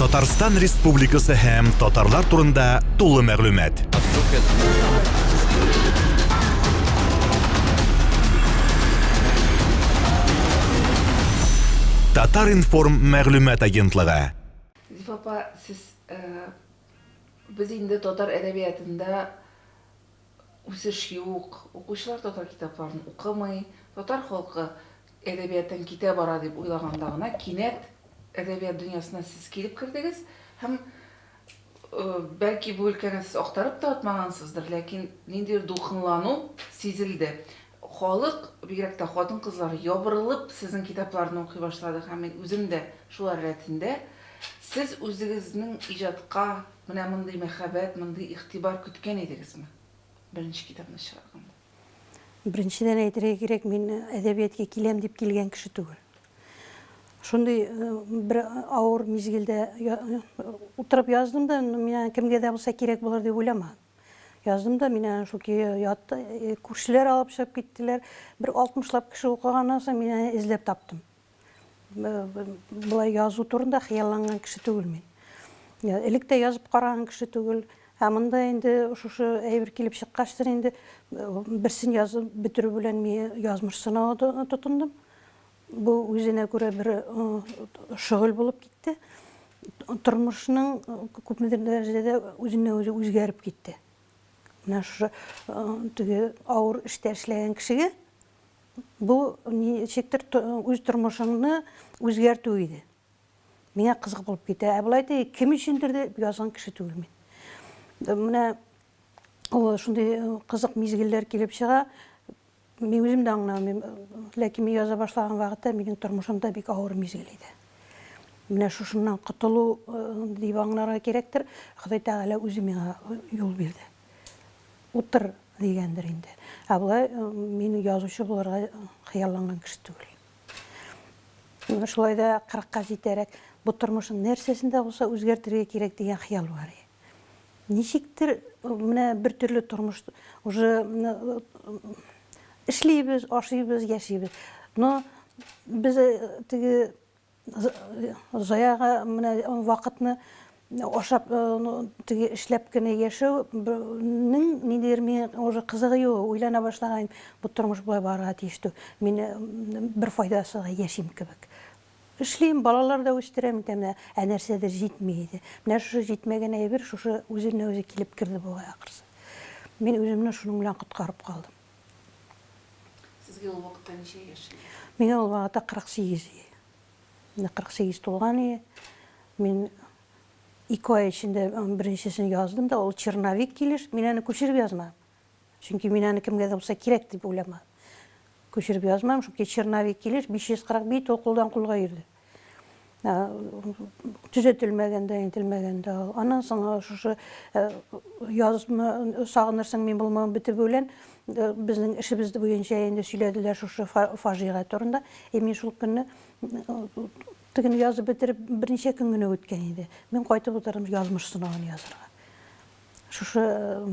Татарстан Республикасы һәм татарлар турында тулы мәгълүмат. Татар-информ мәгълүмат агентлыгы. Зифа апа, сез э, без инде татар әдәбиятында үсеш юк, укучылар татар китапларын укымый, татар халкы әдәбияттан китә бара дип уйлаганда гына кинәт әдәбият дөньясына сез килеп кердегез һәм бәлки бу өлкәне сез актарып та атмагансыздыр, ләкин ниндидер дулкынлану сизелде. Халык, бигрәк тә хатын-кызлар ябырылып сезнең китапларны укый башлады һәм мин үзем дә шулар рәтендә. Сез үзегезнең иҗатка менә мондый мәхәббәт, мондый игътибар көткән идегезме? Беренче китапны чыгарганда. Беренчедән әйтергә кирәк, мин әдәбиятка киләм дип килгән кеше түгел. Шундый бер авыр мизгелдә утырып яздым да, миңа кемгә дә булса кирәк булыр дип уйламадым. Яздым да, мин аны шул көе ятты, күршеләр алып чыгып киттеләр. Бер алтмышлап кеше укыганнан соң мин аны эзләп таптым. Болай язу турында хыялланган кеше түгел мин. Элек тә язып караган кеше түгел. Ә монда инде шушы әйбер килеп чыккачтыр инде берсен язып бетерү белән мин язмыш сынавы тотындым. Бу үзенә күрә бер шөгыль булып китте. Тормышның күпмедер дәрәҗәдә үзеннән-үзе үзгәреп китте. Менә шушы теге авыр эштә эшләгән кешегә Бу ничектер үз тормышыңны үзгәртү иде. Миңа кызык булып китә. Ә болай итеп, кем өчендер дип язган кеше түгел мин. Менә ул шундый кызык мизгелләр килеп чыга. Мин үзем дә аңламыйм. Ләкин мин яза башлаган вакытта минем тормышымда бик авыр мизгел иде. Менә шушыннан котылу дип аңларга кирәктер. Ходай Тәгалә үзе миңа юл бирде. Утыр дигәндер инде. Ә болай мин язучы булырга хыялланган кеше түгел. Шулай да кырыкка җитәрәк бу тормышның нәрсәсен дә булса үзгәртергә кирәк дигән хыял бар иде. Ничектер менә бер төрле тормыш уже эшлибез, ашыйбыз, яшибез. Но без теге Заяга менә вакытны ашап, теге эшләп кенә яшәүнең ниндидер миңа уже кызыгы юк, уйлана башлаган, бу тормыш болай барырга тиеш түгел. Мин бер файдасызга яшим кебек. Эшлим, балалар да үстерәм, итәм дә, ә нәрсәдер җитми иде. Менә шушы җитмәгән әйбер шушы үзеннән-үзе килеп керде бугай ахрысы. Мин үземне шуның белән коткарып калдым. Сезгә ул вакытта ничә яшь иде? Миңа ул вакытта 48 иде. Менә 48 тулган иде. Мин ике ай эчендә беренчесен яздым да, ул черновик килеш, мин аны күчереп язмадым. Чөнки мин аны кемгә дә булса кирәк дип уйламадым. Күчереп язмадым, чөнки черновик килеш 540 бит ул кулдан кулга йөрде. Төзәтелмәгән дә, әйтелмәгән дә ул. Аннан соң шушы язма сагынырсың мин булмам бетеп белән безнең эшебез буенча инде сөйләделәр шушы фаҗига турында. И мин шул көнне тегене язып бетереп берничә көн генә үткән иде. Мин кайтып утырдым язмыш сынавын язырга. Шушы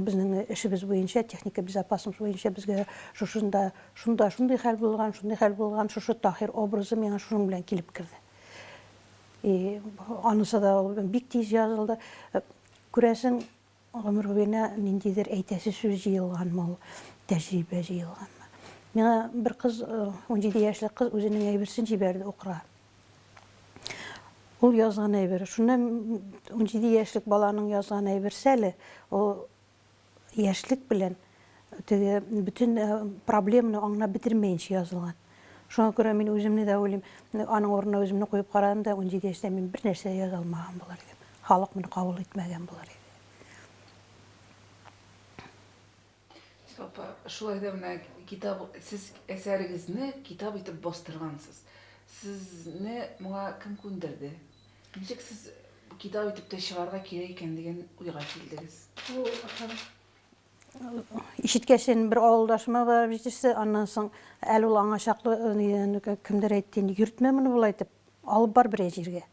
безнең эшебез буенча, техника безопасность буенча безгә шушында, шунда шундый хәл булган, шундый хәл булган, шушы Таһир образы миңа шуның белән килеп керде. И анысы да бик тиз язылды. Күрәсең, гомер буена ниндидер әйтәсе сүз җыелганмы ул, тәҗрибә җыелганмы. Миңа бер кыз, 17 яшьлек кыз үзенең әйберсен җибәрде укырга. Ул язган әйбер. Шуннан 17 яшьлек баланың язган әйберсе әле, ул яшьлек белән теге бөтен э, проблеманы аңлап бетермәенчә язылган. Шуңа күрә мин үземне дә уйлыйм, аның урынына үземне куеп карадым да, 17 яшьтә мин бер нәрсә яза алмаган булыр идем. Халык моны кабул итмәгән булыр иде. Апа, шулай да менә китап, сез әсәрегезне китап итеп бастыргансыз. Сезне моңа кем күндерде? Ничек сез китап итеп тә чыгарга кирәк икән дигән уйга килдегез? Ишеткәчен бер авылдашыма барып җитеште, аннан соң әле ул аңа чаклы кемдер әйтте инде, йөртмә моны болай итеп, алып бар берәр җиргә.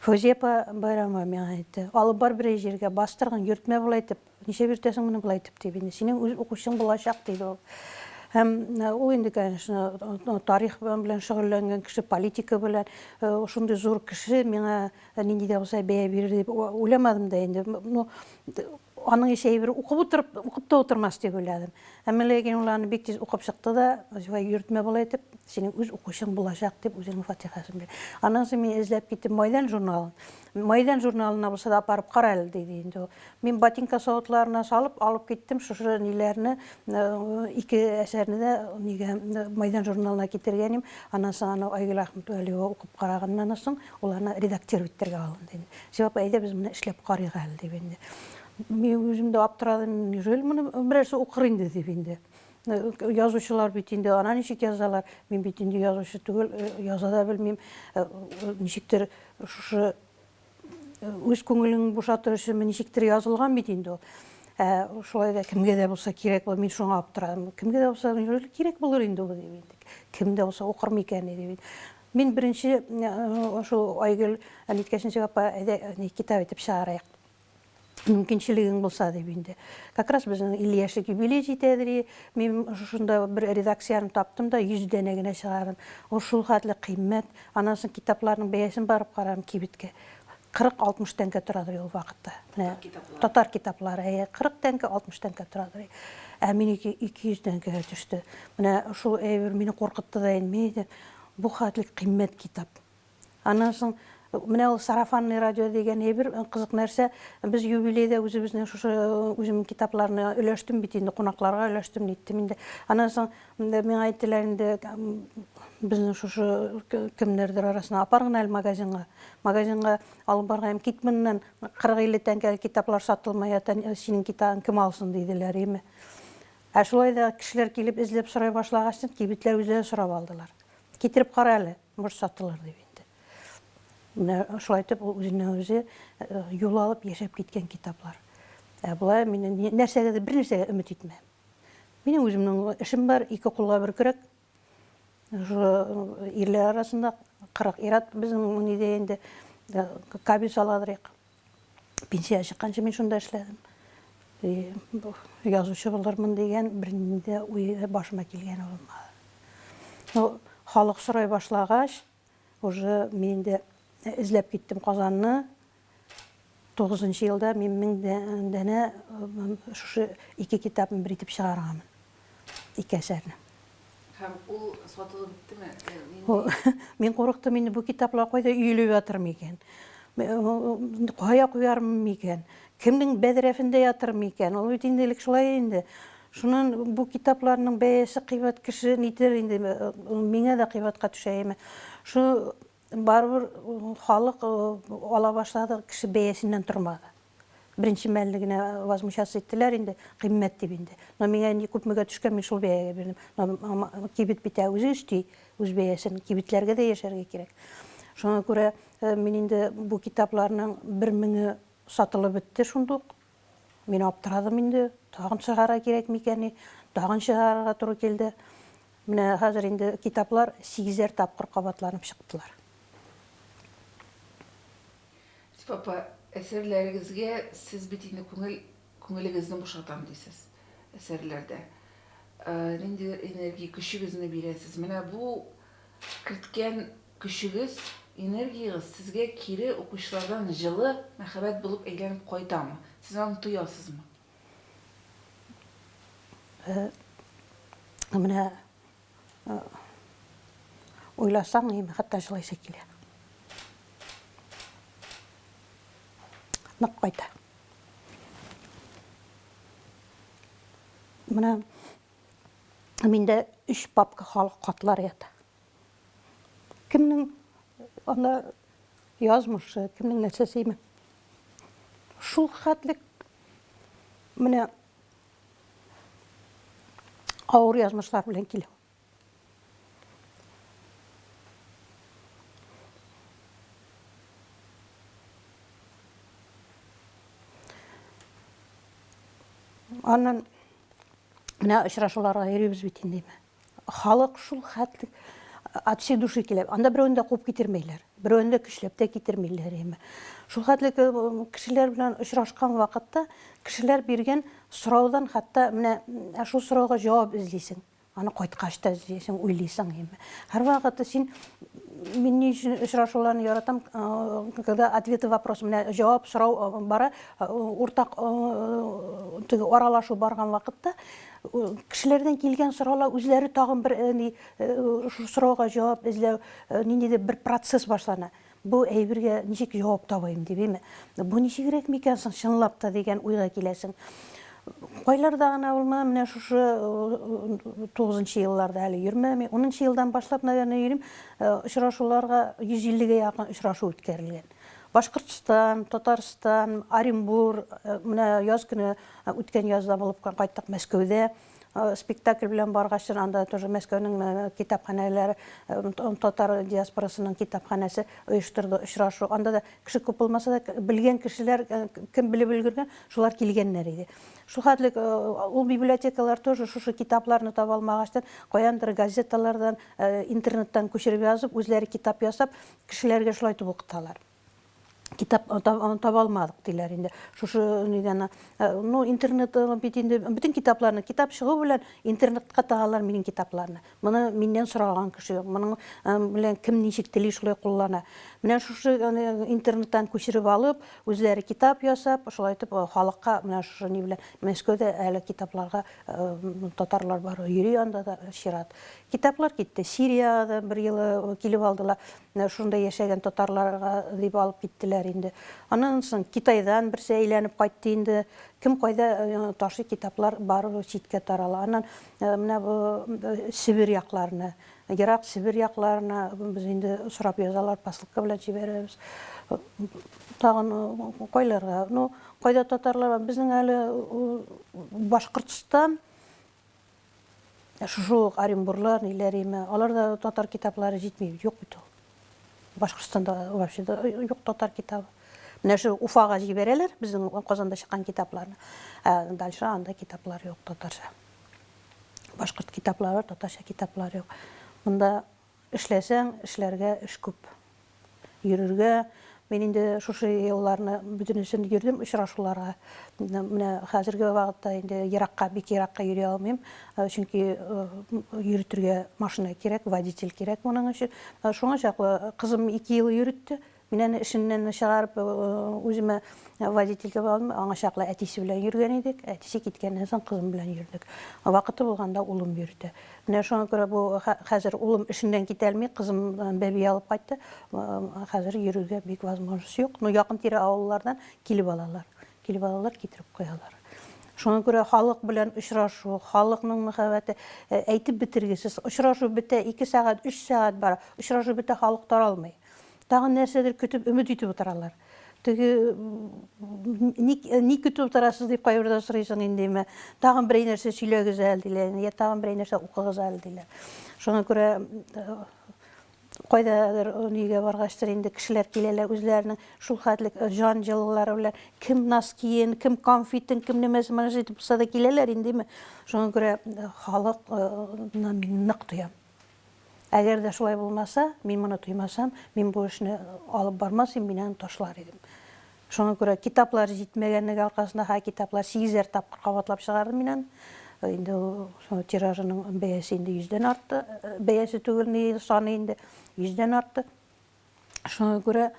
Фәүзия апа Байрамова миңа әйтте, алып бар берәр җиргә, бастыргын, йөртмә болай итеп, нишләп йөртәсең моны болай итеп, дип инде, синең үз укучың булачак, диде ул. Һәм ул инде, конечно, тарих белән шөгыльләнгән кеше, политика белән, шундый зур кеше миңа нинди дә булса бәя бирер дип уйламадым да инде. Ну, аның ише әйбер укып утырып, укып та утырмас дип уйладым. Әмма ләкин ул аны бик тиз укып чыкты да, Зифа, йөртмә болай итеп, синең үз укучың булачак дип үзенең фатихасын бирде. Аннан соң мин эзләп киттем Майдан журналын. Майдан журналына булса да апарып кара әле, диде инде ул. Мин ботинка савытларына салып алып киттем шушы ниләрне, ике әсәрне дә нигә Майдан журналына китергән идем. Аннан соң аны Айгөл Әхмәтвәлиева укып караганнан соң, ул аны редактировать итәргә алынды инде. Зифа апа, әйдә без моны эшләп карыйк әле, дип инде. Мин үзем дә аптырадым, неужели моны берәрсе укыр инде, дип инде. Язучылар бит инде ана ничек язалар, мин бит инде язучы түгел, яза да белмим. Ничектер шушы үз күңелең бушатыр өченме ничектер язылган бит инде ул. Ә шулай да кемгә дә булса кирәк булыр, мин шуңа аптырадым. Кемгә дә булса неужели кирәк булыр инде бу дип инде. Кем дә булса укыр микән дип инде. Мин беренче шул Айгөл әниткәченче апа, әйдә, китап итеп чыгарыйк. Мөмкинчелегең булса дип инде. Как раз безнең 50 яшьлек юбилей җитәдер. Мин шушында бер редакцияне таптым да 100 данә генә чыгардым. Ул шул хәтле кыйммәт. Аннан соң китапларның бәясен барып карадым кибеткә. 40-60 тәңкә торадыр ул вакытта. Менә татар китаплары, әйе, 40 тәңкә, 60 тәңкә торадыр. Ә минеке 200 тәңкәгә төште. Менә шул әйбер мине куркытты да инде. Мин әйтәм, бу хәтле кыйммәт китап. Аннан соң менә ул сарафанный радио дигән әйбер кызык нәрсә. Без юбилейда үзебезнең шушы үземнең китапларны өләштем бит инде, кунакларга өләштем, ниттем инде. Аннан соң миңа әйттеләр инде, безнең шушы кемнәрдер арасына апар гына әле магазинга. Магазинга алып баргаем, кит моннан, 40-50 тәңкәлек китаплар сатылмай ята, синең китабың кем алсын, диделәр, име. Ә шулай да кешеләр килеп эзләп сорый башлагач, кибетләр үзләре сорап алдылар. Китереп кара әле, может сатылыр дип инде. Менә шулай итеп ул үзеннән үзе юл алып яшәп киткән китаплар. Ә болай мин нәрсәгә дә бер нәрсәгә өмет итмәм. Минем үземнең эшем бар, ике кулга бер көрәк. Шушы ирләр арасында 40 ир-ат безнең нидә инде кабель саладырык. Пенсиягә чыкканчы мин шунда эшләдем. Язучы булырмын дигән бернинди дә уй башыма килгәне булмады. Ну, халык сорый башлагач, уже мин инде эзләп киттем Казанны. Тугызынчы елда мин 1000 данә шушы ике китапны бер итеп чыгарганмын. Ике әсәрне. Һәм ул сатылып беттеме? Нинди? Мин курыктым инде, бу китаплар кайда өелеп ятыр микән? Кая куярмын микән? Кемнең бәдрәфендә ятыр микән? Ул бит инде элек шулай инде. Шуннан бу китапларның бәясе кыйбат, кеше нитер инде, миңа да кыйбатка төшә име. Шу барыбер халык ала башлады, кеше бәясеннән тормады. Беренче мәлне генә возмущаться иттеләр инде, кыйммәт дип инде. Но миңа инде күпмегә төшкән, мин шул бәягә бирдем. Но кибет бит ә үзе өсти үз бәясен, кибетләргә дә яшәргә кирәк. Шуңа күрә мин инде бу китапларның бер меңе сатылып бетте шундук. Мин аптырадым инде, тагын чыгарырга кирәк микәнни? Тагын чыгарырга туры килде. Менә хәзер инде китаплар сигезәр тапкыр кабатланып чыктылар. Зифа апа, әсәрләрегезгә сез бит инде күңел, күңелегезне бушатам дисез әсәрләрдә. Ниндидер энергия, көчегезне бирәсез. Менә бу керткән көчегез, энергиягез сезгә кире укучылардан җылы мәхәббәт булып әйләнеп кайтамы? Сез аны тоясызмы? Менә Уйласаң, инде хәтта җылыйсы килә. Нык кайта. Менә миндә өч папка халык хатлар ята. Кемнең анда язмышы, кемнең нәрсәсе име? Шул хәтлек менә авыр язмышлар белән килә. Аннан менә очрашуларга йөрибез бит инде. Халык шул хәтле от всей души килә. Анда берәүне дә куып китермиләр. Берәүне дә көчләп тә китермиләр. Шул хәтле кешеләр белән очрашкан вакытта кешеләр биргән сораудан хәтта менә шул сорауга җавап эзлисең. Аны кайткач та эзлисең, уйлыйсың инде. Һәрвакыт син мин ни өчен очрашуларны яратам, когда ответы вопрос, менә җавап сорау бара, уртак теге аралашу барган вакытта кешеләрдән килгән сораулар үзләре тагын бер ни шул сорауга җавап эзләү, ниндидер бер процесс башлана. Бу әйбергә ничек җавап табыйм дип, әйме? Бу ничегрәк микән соң чынлап та дигән уйга киләсең. Кайларда гына булма, менә шушы тугызынчы елларда әле йөрмәм. Унынчы елдан башлап, наверное, йөрим. Очрашуларга 150 гә якын очрашу үткәрелгән. Башкортстан, Татарстан, Оренбур, менә яз көне үткән язда булып кайттык Мәскәүдә. Спектакль белән баргач, анда тоже Мәскәүнең китапханәләре, татар диаспорасының китапханәсе оештырды очрашу. Анда да кеше күп булмаса да, белгән кешеләр, кем белеп өлгергән, шулар килгәннәр иде. Шул хәтлек ул библиотекалар тоже шушы китапларны таба алмагачтан, каяндыр газеталардан, интернеттан күчереп язып, үзләре китап ясап, кешеләргә шулай итеп укыталар. Китап таба алмадык диләр инде. Шушы нидән, ну, интернет бит инде бөтен китапларны, китап чыгу белән интернетка тагалар минем китапларны. Моны миннән сораган кеше юк. Моның белән кем ничек тели шулай куллана. Менә шушы интернеттан күчереп алып, үзләре китап ясап, шулай итеп халыкка менә шушы ни белән Мәскәүдә әле китапларга татарлар бар, йөри анда да чират. Китаплар китте. Сириягә дә бер елы килеп алдылар. Менә шунда яшәгән татарларга дип алып киттеләр инде. Аннан соң Китайдан берсе әйләнеп кайтты инде. Кем кайда ташый китаплар барыбер читкә тарала. Аннан менә бу Себер якларына, ерак Себер якларына без инде сорап язалар, посылка белән җибәрәбез. Тагын кайларга? Ну, кайда татарлар бар? Безнең әле Башкортстан Шушы ук Оренбурлар, ниләр име, аларда татар китаплары җитми, юк бит ул. Башкортстанда вообще да юк татар китабы. Менә шу Уфага җибәрәләр безнең Казанда чыккан китапларны. Ә дальше анда китаплар юк татарча. Башкорт китаплары бар, татарча китаплар юк. Монда Эшләсәң, эшләргә эш күп. Йөрергә, мин инде шушы елларны бөтенесен йөрдем очрашуларга. Менә хәзерге вакытта инде еракка, бик еракка йөри алмыйм, чөнки йөртергә машина кирәк, водитель кирәк моның өчен. Шуңа чаклы кызым ике ел йөртте. Мин аны эшеннән чыгарып, үземә водитель итеп алдым. Аңа чаклы әтисе белән йөргән идек. Әтисе киткәннән соң кызым белән йөрдек. Вакыты булганда улым йөртә. Менә шуңа күрә бу хәзер улым эшеннән китә алмый, кызым бәби алып кайтты. Хәзер йөрергә бик возможность юк. Ну, якын-тирә авыллардан килеп алалар. Килеп алалар, китереп куялар. Шуңа күрә халык белән очрашу, халыкның мәхәббәте әйтеп бетергесез. Очрашу бетә, ике сәгать, өч сәгать бара. Очрашу бетә, халык таралмый. Тагын нәрсәдер көтеп, өмет итеп утыралар. Теге ни, ни көтеп утырасыз дип кайбердә сорыйсың инде, ме. Тагын берәй нәрсә сөйләгез әле диләр, я тагын берәй нәрсә укыгыз әле диләр. Шуңа күрә кайдадыр нигә баргачтыр инде кешеләр киләләр үзләренең шул хәтле җан җылылары белән, кем носкиен, кем конфетын, кем нәмәсен менә итеп булса да киләләр инде, ме. Шуңа күрә халыкны мин нык тоям. Әгәр дә шулай булмаса, мин моны тоймасам, мин бу эшне алып бармас идем, мин аны ташлар идем. Шуңа күрә китаплар җитмәгәнлеге аркасында, һә, китаплар сигезәр тапкыр кабатлап чыгардым мин аны. Инде ул тиражының бәясе инде йөздән артты. Бәясе түгел, ни, саны инде йөздән артты. Шуңа күрә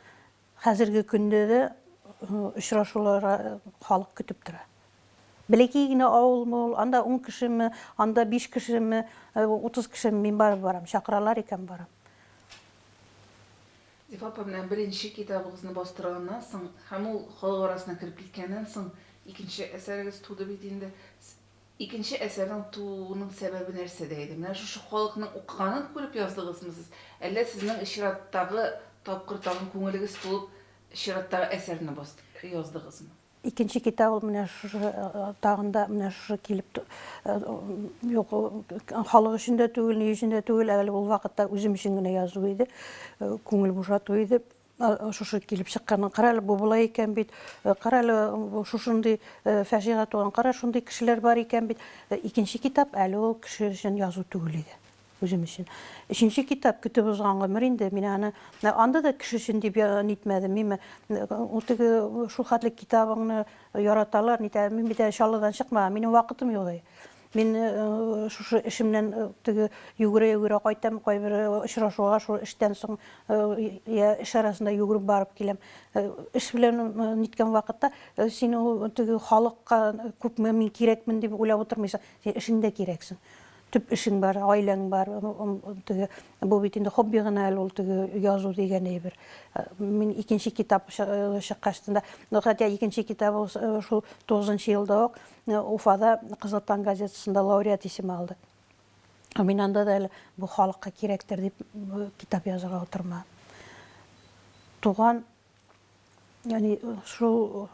Хәзерге көндә дә очрашуларга халык көтеп тора. Бәләкәй генә авылмы ул, анда ун кешеме, анда биш кешеме, 30 кешеме, мин барып барам, чакыралар икән, барам. Зифа апа, менә беренче китабыгызны бастырганнан соң һәм ул халык арасына кереп киткәннән соң, икенче әсәрегез туды бит инде. Икенче әсәрнең тууының сәбәбе нәрсәдә иде? Менә шушы халыкның укыганын күреп яздыгызмы сез, әллә сезнең чираттагы тапкыр тагын күңелегез тулып, чираттагы әсәрне яздыгызмы? Икенче китап ул менә шушы тагын да менә шушы килеп юк, халык өчен дә түгел, ни өчен дә түгел, әле ул вакытта үзем өчен генә язу иде, күңел бушату иде. Шушы килеп чыкканын, кара әле, бу болай икән бит, кара әле, бу шушындый фаҗига туган, кара, шундый кешеләр бар икән бит. Икенче китап әле ул кеше өчен язу түгел иде, үзем өчен. Өченче китап Көтеп узган гомер инде, мин аны анда да кеше өчен дип нитмәдем, мин ул теге шул хәтле китабыңны яраталар, нитә, мин бит әле Чаллыдан чыкмаган, минем вакытым юк иде. Мин шушы эшемнән теге йөгерә-йөгерә кайтам, кайбер очрашуга шул эштән соң я эш арасында йөгереп барып киләм. Эш белән ниткән вакытта син ул теге халыкка күпме мин кирәкмен дип уйлап утырмыйсың. Син эшеңдә кирәксең. Төп эшең бар, гаиләң бар, теге бу бит инде хобби гына әле ул теге язу дигән әйбер. Мин икенче китап чыккачтын да, ну хотя икенче китап ул шул тугызынчы елда ук Уфада Кызыл таң газетасында лауреат исеме алды. Мин анда да әле бу халыкка кирәктер дип китап язырга утырмадым. Туган, ягъни шул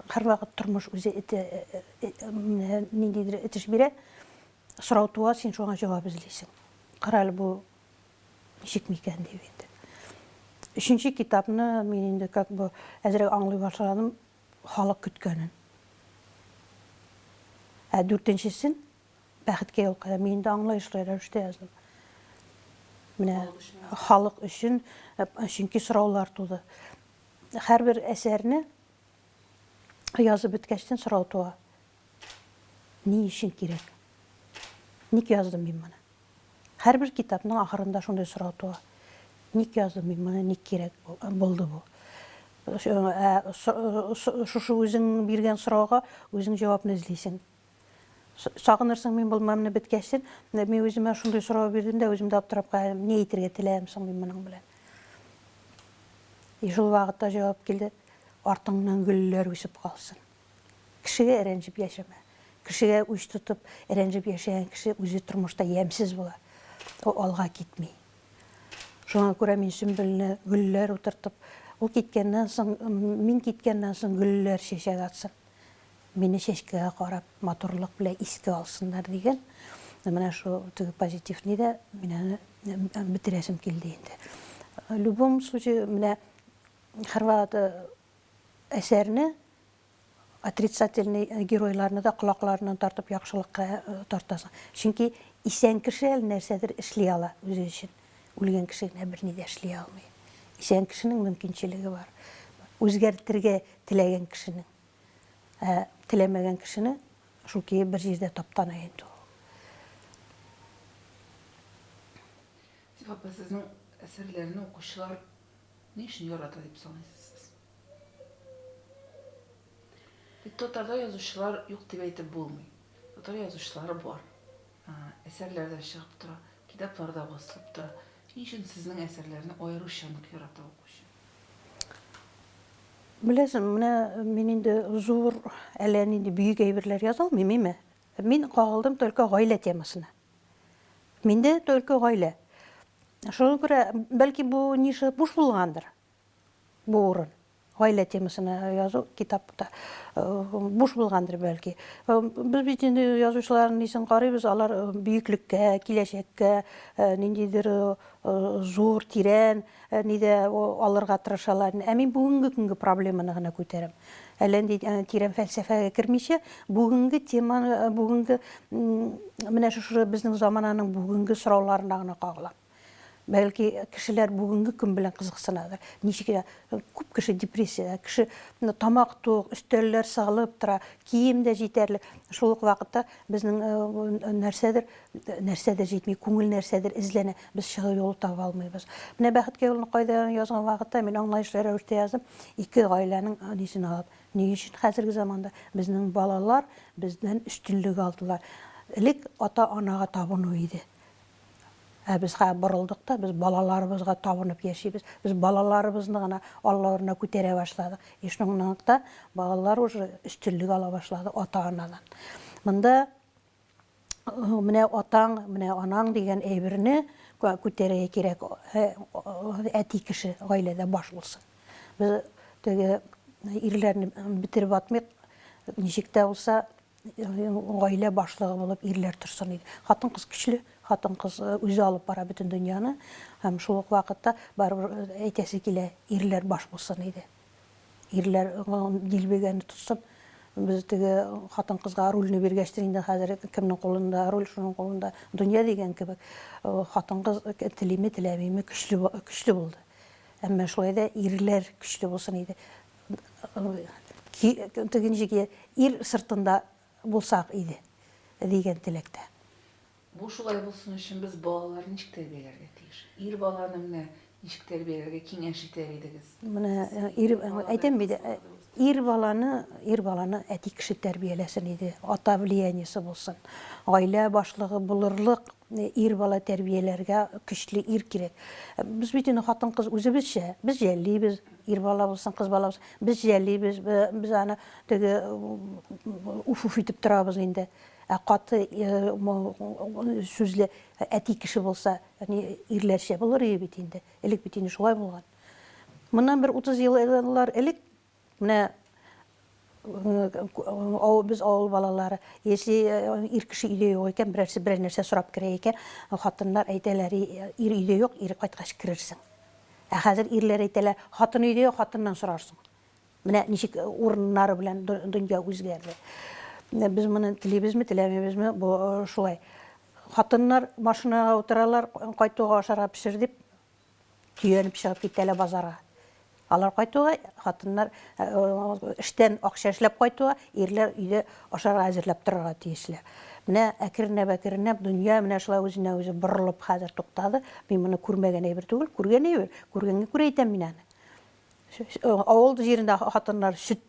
Һәрвакыт тормыш үзе эте, менә ниндидер этеш бирә. Сорау туа, син шуңа җавап эзлисең. Кара әле бу ничек микән дип инде. Өченче китапны мин инде как бы әзрәк аңлый башладым халык көткәнен. Ә дүртенчесен Бәхеткә юл кая, мин инде аңлаешлы рәвештә яздым. Менә халык өчен, чөнки сораулар туды. Һәрбер әсәрне язып беткәчтен сорау туа. Ни өчен кирәк? Ник яздым мин моны? Һәрбер китапның ахырында шундый сорау туа. Ник яздым мин моны, ник кирәк булды бу? Ә шушы үзең биргән сорауга үзең җавапны эзлисең. Сагынырсың мин булмамны беткәчтен, мин үземә шундый сорау бирдем дә, үзем дә аптырап калдым, ни әйтергә теләдем соң мин моның белән? И шул вакытта җавап килде, артыңнан гөлләр үсеп калсын. Кешегә рәнҗеп яшәмә. Кешегә үч тотып, рәнҗеп яшәгән кеше үзе тормышта ямьсез була. Ул алга китми. Шуңа күрә мин Сөмбелне гөлләр утыртып, ул киткәннән соң, мин киткәннән соң гөлләр чәчәк атсын. Мине чәчкәгә карап, матурлык белән искә алсыннар дигән. Менә шул теге позитив ни дә, мин аны бетерәсем килде инде. В любом случае, менә һәрвакыт әсәрне отрицательный геройларны да колакларыннан тартып яхшылыкка тартасың. Чөнки исән кеше әле нәрсәдер эшли ала үзе өчен. Үлгән кеше генә берни дә эшли алмый. Исән кешенең мөмкинчелеге бар. Үзгәртергә теләгән кешенең. Ә теләмәгән кешене шул көе бер җирдә таптана инде ул. Зифа апа, сезнең әсәрләрне укучылар ни өчен ярата дип саныйсыз сез? Бит татарда язучылар юк дип әйтеп булмый. Татар язучылары бар. Әсәрләр дә чыгып тора, китаплар да басылып тора. Ни өчен сезнең әсәрләрне аеруча нык ярата укучы? Беләсең, менә мин инде зур, әллә нинди бөек әйберләр яза алмыйм, име? Мин кагылдым только гаилә темасына. Миндә только гаилә. Шуңа күрә, бәлки бу ниша буш булгандыр, бу урын. Гаилә темасына язу китапта буш булгандыр бәлки. Без бит инде язучыларның нисен карыйбыз, алар бөеклеккә, киләчәккә, ниндидер зур, тирән нидә алырга тырышалар. Ә мин бүгенге көнге проблеманы гына күтәрәм. Әллә нинди тирән фәлсәфәгә кермичә, бүгенге теманы, бүгенге менә шушы безнең замананың бүгенге сорауларына гына кагылам. Бәлки, кешеләр бүгенге көн белән кызыксынадыр. Ничек күп кеше депрессиядә, кеше тамак тук, өстәлләр сыгылып тора, кием дә җитәрлек. Шул ук вакытта безнең нәрсәдер, нәрсәдер җитми, күңел нәрсәдер эзләнә, без чыгу юлы таба алмыйбыз. Менә Бәхеткә юлны кайда язган вакытта мин аңлаешлы рәвештә яздым, ике гаиләнең нисен алып. Ни өчен хәзерге заманда безнең балалар бездән өстенлек алдылар? Элек ата-анага табыну иде. Ә без хәзер борылдык та, без балаларыбызга табынып яшибез. Без балаларыбызны гына Алла урынына күтәрә башладык. И шунлыктан балалар уже өстенлек ала башлады ата-анадан. Монда менә атаң, менә анаң дигән әйберне күтәрергә кирәк. Әти кеше гаиләдә баш булсын. Без теге ирләрне бетереп атмыйк, ничек тә булса Гаилә башлыгы булып ирләр торсын иде. Хатын-кыз көчле, хатын-кыз үзе алып бара бөтен дөньяны һәм шул ук вакытта барыбер әйтәсе килә, ирләр баш булсын иде. Ирләр дилбегәне тотсын. Без теге хатын-кызга рульне биргәчтер инде хәзер кемнең кулында руль, шуның кулында дөнья дигән кебек. Хатын-кыз телиме, теләмиме көчле көчле булды. Әмма шулай да ирләр көчле булсын иде. Теге ничек ир сыртында булсак иде. дигән теләктә. Бу шулай булсын өчен без балаларны ничек тәрбияләргә тиеш? Ир баланы менә ничек тәрбияләргә киңәш итәр идегез? Менә ир, әйтәм бит, ир баланы, ир баланы әти кеше тәрбияләсен иде, ата влияниесе булсын. Гаилә башлыгы булырлык ир бала тәрбияләргә көчле ир кирәк. Без бит инде хатын-кыз үзебезчә, без жәллибез, ир бала булсын, кыз бала булсын, без жәллибез, без аны теге уф-уф итеп торабыз инде. Ә каты сүзле әти кеше булса, ирләрчә булыр иде бит инде. Элек бит инде шулай булган. Моннан бер 30 еллар элек менә без авыл балалары, если ир кеше өйдә юк икән, берәрсе берәр нәрсә сорап керә икән, хатыннар әйтәләр, ир өйдә юк, ир кайткач керерсең. Ә хәзер ирләр әйтәләр, хатын өйдә юк, хатыннан сорарсың. Менә ничек урыннары белән дөнья үзгәрде. Без моны телибезме, теләмибезме, бу шулай. Хатыннар машинага утыралар, кайтуга ашарга пешер дип, төянеп чыгып китәләр базарга. Алар кайтуга, хатыннар эштән акча эшләп кайтуга, ирләр өйдә ашарга әзерләп торырга тиешләр. Менә әкренләп-әкренләп дөнья менә шулай үзенә үзе борылып хәзер туктады. Мин моны күрмәгән әйбер түгел, күргән әйбер. Күргәнгә күрә әйтәм мин аны. Авыл җирендә хатыннар сөт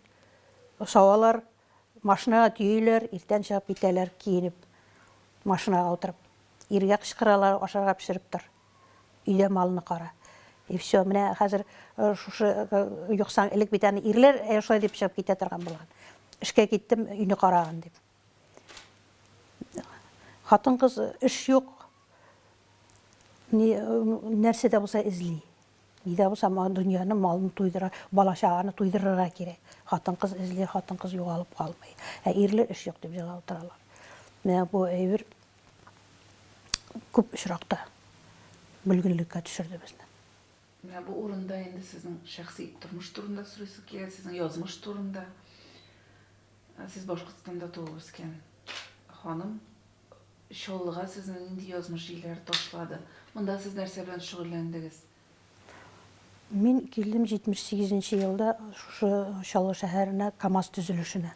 савалар, машинага төйиләр, иртән чыгып китәләр, киенеп, машинага утырып. Иргә кычкыралар, ашарга пешереп тор. Өйдә малны кара. И все, менә хәзер шушы юксаң, элек бит аны ирләр шулай дип чыгып китә торган булган. Эшкә киттем, өйне карагын дип. Хатын-кыз эш юк, ни, нәрсә дә булса эзли. Ни дә булса, дөньяны, малны туйдыра, бала-чаганы туйдырырга кирәк. Хатын-кыз эзли, хатын-кыз югалып калмый. Ә ирләр эш юк дип җылап утыралар. Менә бу әйбер күп очракта бөлгенлеккә төшерде безне. Менә бу урында инде сезнең шәхси тормыш турында сорыйсы килә, сезнең язмыш турында. Сез Башкортстанда туып үскән ханым. Чаллыга сезне нинди язмыш җилләре ташлады? Монда сез нәрсә белән шөгыльләндегез? Мин килдем 78 нче елда шушы Чаллы шәһәренә КАМАЗ төзелешенә.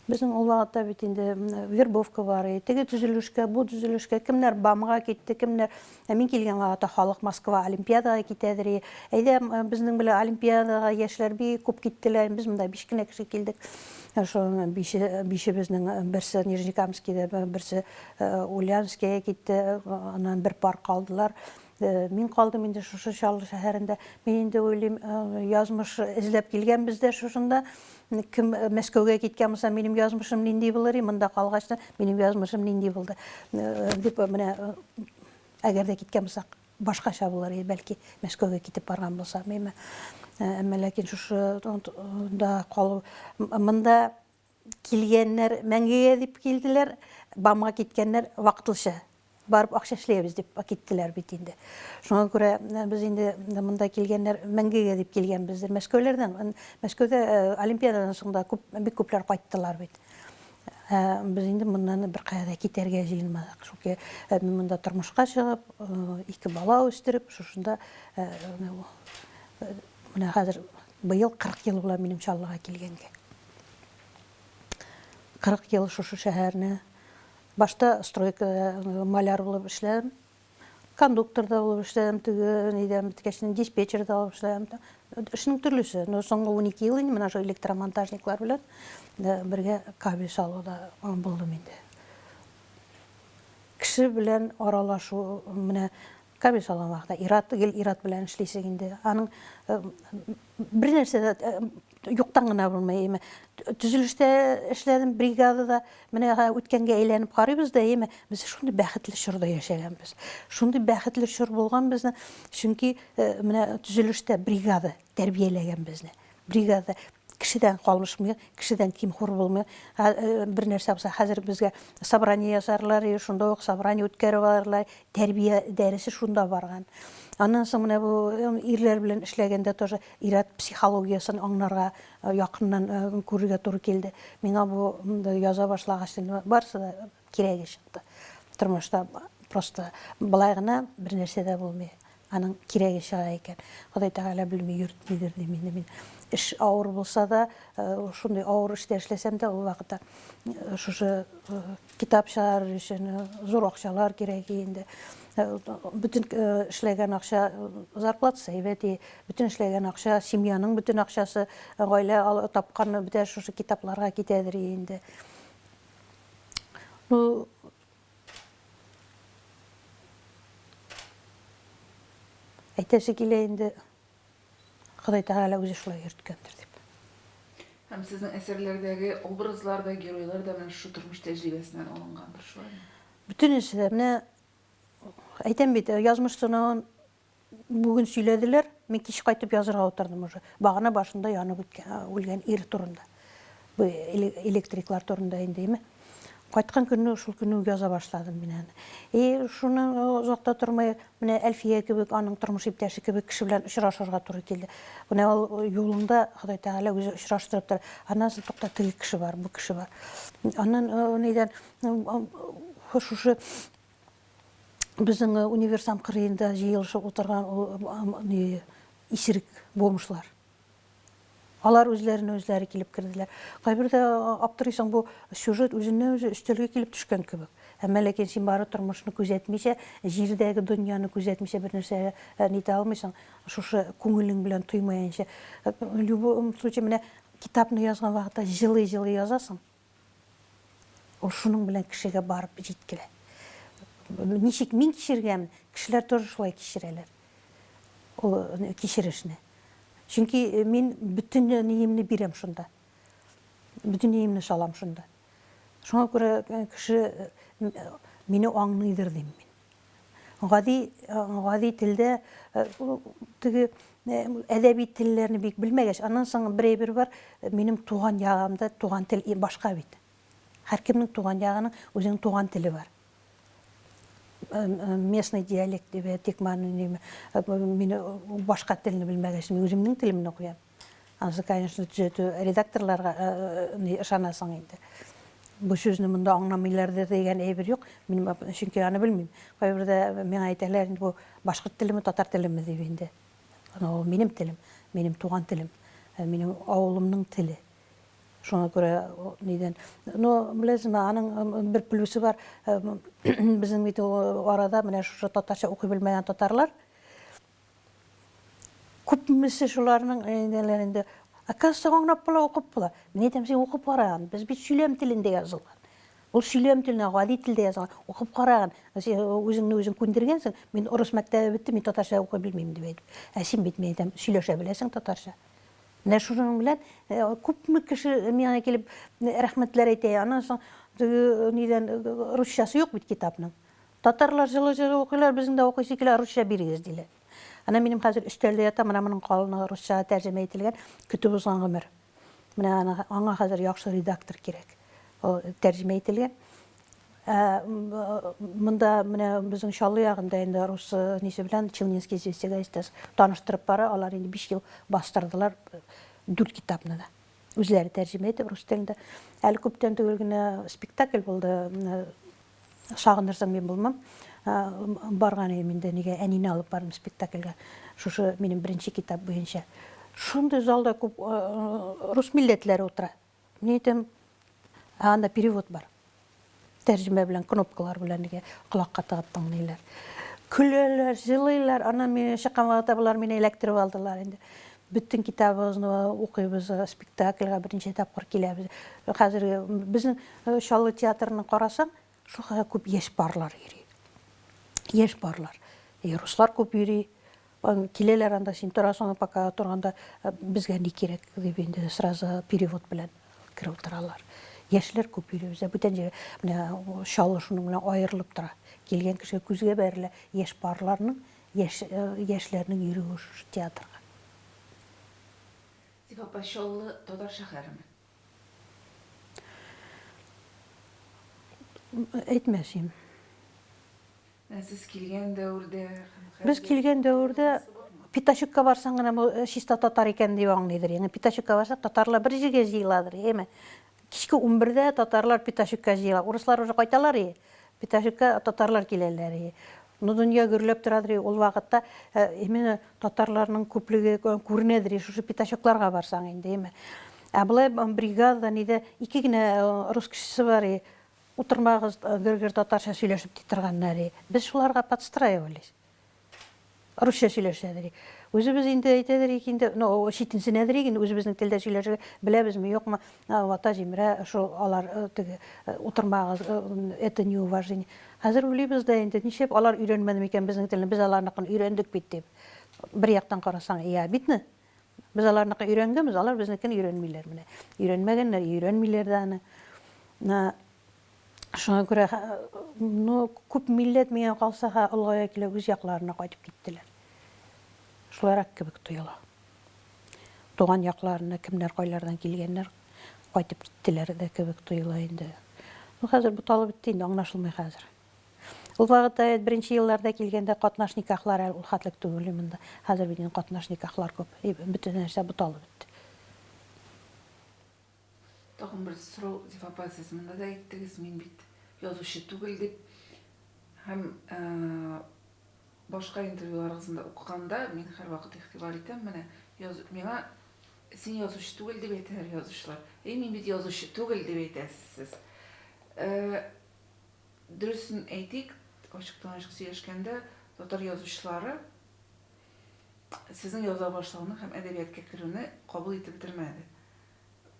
Безнең ул вакытта бит инде вербовка бар иде. Теге төзелешкә, бу төзелешкә, кемнәр БАМга китте, кемнәр. Ә мин килгән вакытта халык Москва Олимпиадага китәдер иде. Әйдә, безнең белән Олимпиадага яшьләр бик күп киттеләр. Без монда биш кенә кеше килдек. Шул бише, бишебезнең берсе Нижнекамскида, берсе Ульяновскига китте, аннан бер пар калдылар. Мин калдым инде шушы Чаллы шәһәрендә. Мин инде уйлыйм, язмыш эзләп килгәнбез дә шушында. Кем Мәскәүгә киткән булса, минем язмышым нинди булыр, монда калгач та минем язмышым нинди булды дип, менә әгәр дә киткән булсак, Башкача булыр иде, бәлки, Мәскәүгә китеп барган булсам, әмма әмма ләкин шушы да калу монда килгәннәр мәңгегә дип килделәр, БАМга киткәннәр вакытлыча барып акча эшләйбез дип киттеләр бит инде. Шуңа күрә без инде монда килгәннәр мәңгегә дип килгәнбездер. Мәскәүләрдән, Мәскәүдә Олимпиададан соң да күп, бик күпләр кайттылар бит. Ә без инде моннан беркая да китәргә җыенмадык. Чөнки мин монда тормышка чыгып, ике бала үстереп, шушында менә хәзер быел 40 ел була минем Чаллыга килгәнгә. 40 ел шушы шәһәрне башта стройкада маляр булып эшләдем. Кондуктор да булып эшләдем, теге нидән беткәч, диспетчер да булып эшләдем. Эшнең төрлесе. Но соңгы 12 ел инде менә шул электромонтажниклар белән бергә кабель салуда булдым инде. Кеше белән аралашу, менә кабель салган вакытта ир-ат, гел ир-ат белән эшлисең инде. Аның бер нәрсә дә юктан гына булмый, әйме. Төзелештә эшләдем, бригадада. Менә үткәнгә әйләнеп карыйбыз да, әйме, без шундый бәхетле чорда яшәгәнбез. Шундый бәхетле чор булган безне, чөнки э, менә төзелештә бригада тәрбияләгән безне. Бригада кешедән калышмый, кешедән ким-хур булмый. Э, бер нәрсә булса, хәзер безгә собрание ясарлар, шунда ук собрание үткәреп алырлар. Тәрбия дәресе шунда барган. Аннан соң менә бу ирләр белән эшләгәндә тоже ир-ат психологиясен аңларга, якыннан күрергә туры килде. Миңа бу яза башлагач инде барысы да кирәге чыкты. Тормышта просто болай гына бер нәрсә дә булмый. Аның кирәге чыга икән. Ходай Тәгалә белми йөртмидер дим инде мин. Эш авыр булса да, шундый авыр эштә эшләсәм дә, ул вакытта шушы китап чыгарыр өчен зур акчалар кирәк инде. Бөтен эшләгән акча, зарплатасы әйбәт, бөтен эшләгән акча, семьяның бөтен акчасы, гаилә тапканы бөтә шушы китапларга китәдер инде. Ну, Әйтәсе килә инде, Ходай Тәгалә үзе шулай йөрткәндер дип. Һәм сезнең әсәрләрдәге образлар да, геройлар да менә шушы тормыш тәҗрибәсеннән алынгандыр, шулаймы? Бөтенесе дә. Менә әйтәм бит, язмыш сынавын Бүген сөйләделәр, мин кич кайтып язырга утырдым уже. Багана башында янып үткән, үлгән ир турында. Бу электриклар турында инде, әйме. Кайткан көнне шул көнне үк яза башладым мин аны. И шуны озак та тормый, менә Әлфия кебек, аның тормыш иптәше кебек кеше белән очрашырга туры килде. Менә ул юлында Ходай Тәгалә үзе очраштырып тора. Аннан соң тукта, теге кеше бар, бу кеше бар. Аннан нидән шушы Безнең универсам кырыенда җыелышып утырган ул ни исерек бомжлар. Алар үзләренә үзләре килеп керделәр. Кайбердә аптырыйсың, бу сюжет үзеннән-үзе өстәлгә килеп төшкән кебек. Әмма ләкин син бары тормышны күзәтмичә, җирдәге дөньяны күзәтмичә бер нәрсә нитә алмыйсың. Шушы күңелең белән тоймаенча. В любом случае, менә китапны язган вакытта җылый-җылый язасың. Ул шуның белән кешегә барып җиткерә. Ничек мин кичергәнмен, кешеләр тоже шулай кичерәләр. Ул кичерешне. Чөнки мин бөтен ниемне бирәм шунда. Бөтен ниемне салам шунда. Шуңа күрә кеше мине аңлыйдыр дим мин. Гади, гади телдә теге әдәби телләрне бик белмәгәч, аннан соң бер әйбер бар, минем туган ягымда туган тел башка бит. Һәркемнең туган ягының үзенең туган теле бар. Местный диалект дип әйтик, мин башка телне белмәгәч, мин үземнең телемне куям. Анысы, конечно, төзәтү редакторларга ышанасың инде. Бу сүзне монда аңламыйлардыр дигән әйбер юк. Мин чөнки аны белмим. Кайбердә миңа әйтәләр инде бу башкорт телеме, татар телеме дип инде. Ул минем телем, минем туган телем, минем авылымның теле. Шуңа күрә нидән. Но, беләсезме, аның бер плюсы бар. Безнең бит ул арада менә шушы татарча укый белмәгән татарлар Күпмесе шуларның ниләр инде, оказывается, аңлап була, укып була. Мин әйтәм, син укып караган, без бит сөйләм телендә язылган. Ул сөйләм теленә, гади телдә язылган. Укып караган. Син үзеңне үзең күндергәнсең, мин урыс мәктәбе бетте, мин татарча укый белмим дип әйтеп. Ә син бит, мин әйтәм, сөйләшә беләсең татарча. Менә шуның белән күпме кеше миңа килеп рәхмәтләр әйтә. Аннан соң теге нидән русчасы юк бит китапның. Татарлар җылы-җылы укыйлар, безнең дә укыйсы килә, русча бирегез, диләр. Әнә минем хәзер өстәлдә ята, менә моның калыны русчага тәрҗемә ителгән Көтеп узган гомер. Менә аны, аңа хәзер яхшы редактор кирәк. Ул тәрҗемә ителгән. Ә монда менә безнең Чаллы ягында инде рус нисе белән Челнинский известия газетасы таныштырып бара, алар инде 5 ел бастырдылар дүрт китапны да. Үзләре тәрҗемә итеп рус телендә. Әле күптән түгел генә спектакль булды. Сагынырсың, мин булмам. Барган идем инде, нигә әнине алып бардым спектакльгә. Шушы минем беренче китап буенча. Шундый залда күп рус милләтләре утыра. Мин әйтәм, ә анда перевод бар. Тәрҗемә белән, кнопкалар белән нигә колакка тыгып тыңлыйлар. Көләләр, җылыйлар. Аннан мин чыккан вакытта болар мине эләктереп алдылар инде. Бөтен китабыбызны укыйбыз, спектакльгә берничә тапкыр киләбез. Хәзер безнең Чаллы театрына карасаң, шул кадәр күп яшь парлар йөри. Яшь парлар. И руслар күп йөри. Киләләр анда, син торасың, пока торганда безгә ни кирәк дип инде сразу перевод белән кереп утыралар. Яшьләр күп йөри бездә. Бүтән җиргә менә Чаллы шуның белән аерылып тора. Килгән кешегә күзгә бәрелә яшь парларның, яшь яшьләрнең йөрүе шушы театрга. Зифа апа, Чаллы татар шәһәреме? Әйтмәс идем. Ә сез килгән дәвердә һәм хәзер Без килгән дәвердә Пятачокка барсаң гына бу чиста татар икән дип аңлыйдыр. Ягъни Пятачокка барсак, татарлар бер җиргә җыеладыр, әйеме? Кичке унбердә татарлар Пятачокка җыела. Урыслар уже кайталар и. Пятачокка татарлар киләләр и. Ну, дөнья гөрләп торадыр ул вакытта, именно татарларның күплеге күренәдер, шушы пятачокларга барсаң инде, әйме. Ә болай бригада нидә ике генә рус кешесе бар, утырмагыз, гөр-гөр татарча сөйләшеп ди торганнар. Без шуларга подстраивались. Русча сөйләшәдер. Үзебез инде әйтәдер ик инде, ну, читенсенәдер ик инде үзебезнең телдә сөйләшергә беләбезме, юкмы, вата җимерә шул алар теге утырмагыз, это неуважение. Хәзер уйлыйбыз да инде, нишләп алар өйрәнмәде микән безнең телне, без аларныкын өйрәндек бит дип. Бер яктан карасаң, и обидно. Без аларныкын өйрәнгәнбез, алар безнекен өйрәнмиләр менә. Өйрәнмәгәннәр, өйрәнмиләр дә аны. Шуңа күрә, ну, күп милләт миңа калса, ха, олыгая килә үз якларына кайтып киттеләр. Шулайрак кебек тоела. Туган якларына кемнәр кайлардан килгәннәр, кайтып киттеләр дә кебек тоела инде. Ну, хәзер буталып бетте инде, аңлашылмый хәзер. Ул вакытта беренче елларда килгәндә катнаш никахлар әле ул хәтлек түгел монда. Хәзер бит инде катнаш никахлар күп. Бөтен нәрсә буталып бетте. Тагын бер сорау, Зифа апа, сез монда да әйттегез, мин бит язучы түгел дип. Һәм башка интервьюларыгызны да укыганда мин һәрвакыт игътибар итәм, менә яз, миңа син язучы түгел дип әйтәләр язучылар. Әй, мин бит язучы түгел дип әйтәсез сез. Дөресен әйтик, ачыктан-ачык сөйләшкәндә, татар язучылары сезнең яза башлауны һәм әдәбиятка керүне кабул итеп бетермәде.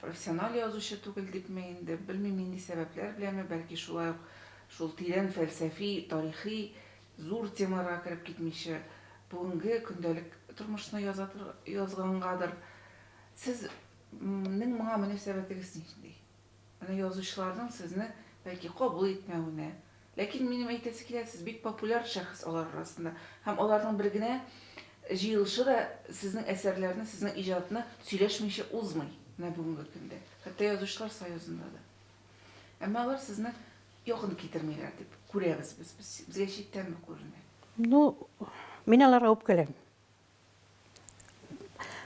Профессиональ язучы түгел дипме инде, белмим нинди сәбәпләр беләнме, бәлки шулай ук шул тирән фәлсәфи, тарихи зур темаларга кереп китмичә, бүгенге көндәлек тормышны яза язгангадыр. Сез нең моңа мөнәсәбәтегез нинди? Менә язучыларның сезне, бәлки, кабул итмәвенә. Ләкин минем әйтәсе килә, сез бик популяр шәхес алар арасында. Һәм аларның бер генә җыелышы да сезнең әсәрләрне, сезнең иҗатны сөйләшмичә узмый менә бүгенге көндә. Хәтта Язучылар союзында да. Әмма алар сезне якын китермиләр дип күрәбез без. Без, безгә читтән бу күренә. Ну, мин аларга үпкәләмим.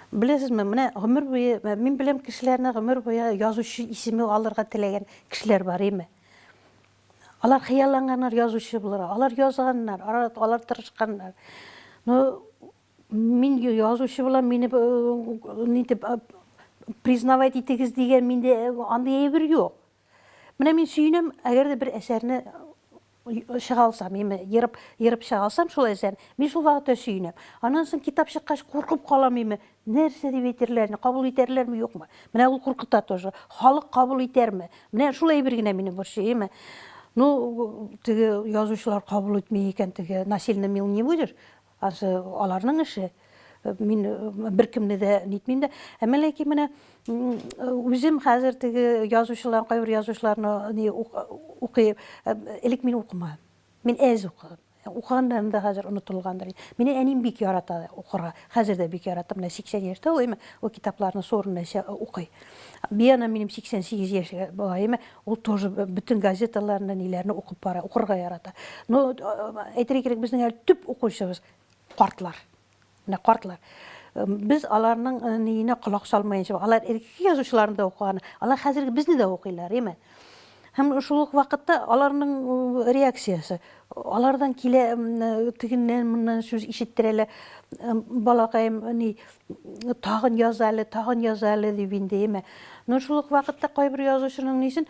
Беләсезме, менә гомер буе, мин беләм кешеләрне гомер буе язучы исеме алырга теләгән кешеләр бар, име? Алар хыялланганнар язучы булырга, алар язганнар, алар тырышканнар. Но мин язучы булам, мине нитеп признавать итегез дигән миндә андый әйбер юк. Менә мин сөенәм, әгәр дә бер әсәрне чыга алсам, яме ерып, ерып чыга алсам шул әсәрне, мин шул вакытта сөенәм. Аннан соң китап чыккач куркып калам име, нәрсә дип әйтерләр, кабул итәрләрме, юкмы? Менә ул куркыта тоже. Халык кабул итәрме? Менә шул әйбер генә мине борчый, яме. Ну, теге язучылар кабул итми икән, теге насильно мил не будешь. Ансы аларның эше. Мин беркемне дә нитмим дә. Әмма ләкин менә үзем хәзер теге язучылар, кайбер язучыларны ни укыйм. Элек мин укымадым. Мин әз укыдым. Укыганнарым да хәзер онытылгандыр. Мине әнием бик ярата укырга. Хәзер дә бик ярата. Менә 80 яшьтә ул, әмма ул китапларны су урынына укый. Биана минем 88 яшь була, әмма ул тоже бөтен газеталарны, ниләрне укып бара, укырга ярата. Ну, әйтергә кирәк, безнең әле төп укучыбыз картлар. Менә картлар. Без аларның ниенә колак салмаенча, алар элекке язучыларны да укыган, алар хәзерге безне дә укыйлар, әйме? Һәм шул ук вакытта аларның реакциясе, алардан килә тегеннән моннан сүз ишеттерәләр. Балакаем, ни, тагын яз әле, тагын яз әле дип инде, әйме? Но шул ук вакытта кайбер язучының нисен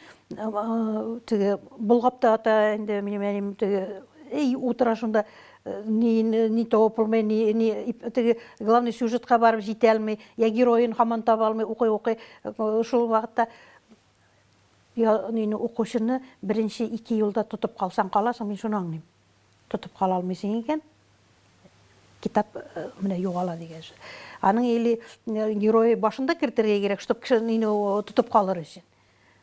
теге болгап та ата инде минем әнием теге, эй, утыра шунда ни ни табып булмый, ни ни теге главный сюжетка барып җитә алмый, я героен һаман таба алмый, укый-укый шул вакытта я нине укучыны беренче ике юлда тотып калсаң каласың, мин шуны аңлыйм. Тотып кала алмыйсың икән, китап менә югала дигән сүз. Аның или герое башында кертергә кирәк, чтоб кеше нине тотып калыр өчен.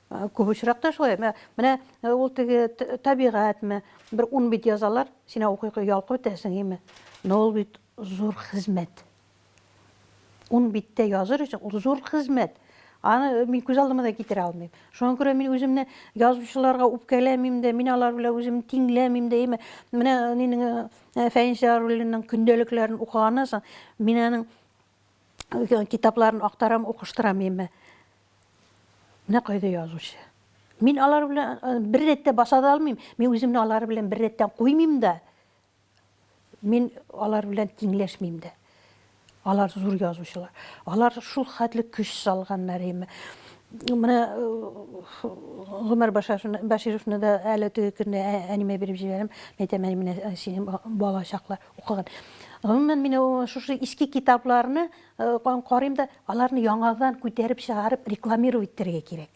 Күп очракта шулай. Менә ул теге табигатьме, бер ун бит язалар, син укый-укый ялкып бетәсең, име? Но ул бит зур хезмәт. Ун биттә языр өчен ул зур хезмәт. Аны мин күз алдыма да китерә алмыйм. Шуңа күрә мин үземне язучыларга үпкәләмим дә, мин алар белән үземне тиңләмим дә, име? Менә нинең Фәнис Яруллинның көндәлекләрен укыганнан соң, мин аның китапларын актарам, укыштырам, име? Менә кайда язучы. Мин алар белән бер рәттә баса да алмыйм. Мин үземне алар белән бер рәттән куймыйм да. Мин алар белән тиңләшмим дә. Алар зур язучылар. Алар шул хәтле көч салганнар име. Менә Гомәр Башировны да әле теге көнне әниемә биреп җибәрәм. Мин әйтәм, әни, менә синең бала чаклар укыган. Гомумән, мин шушы иске китапларны карыйм да, аларны яңадан күтәреп чыгарып рекламировать итәргә кирәк.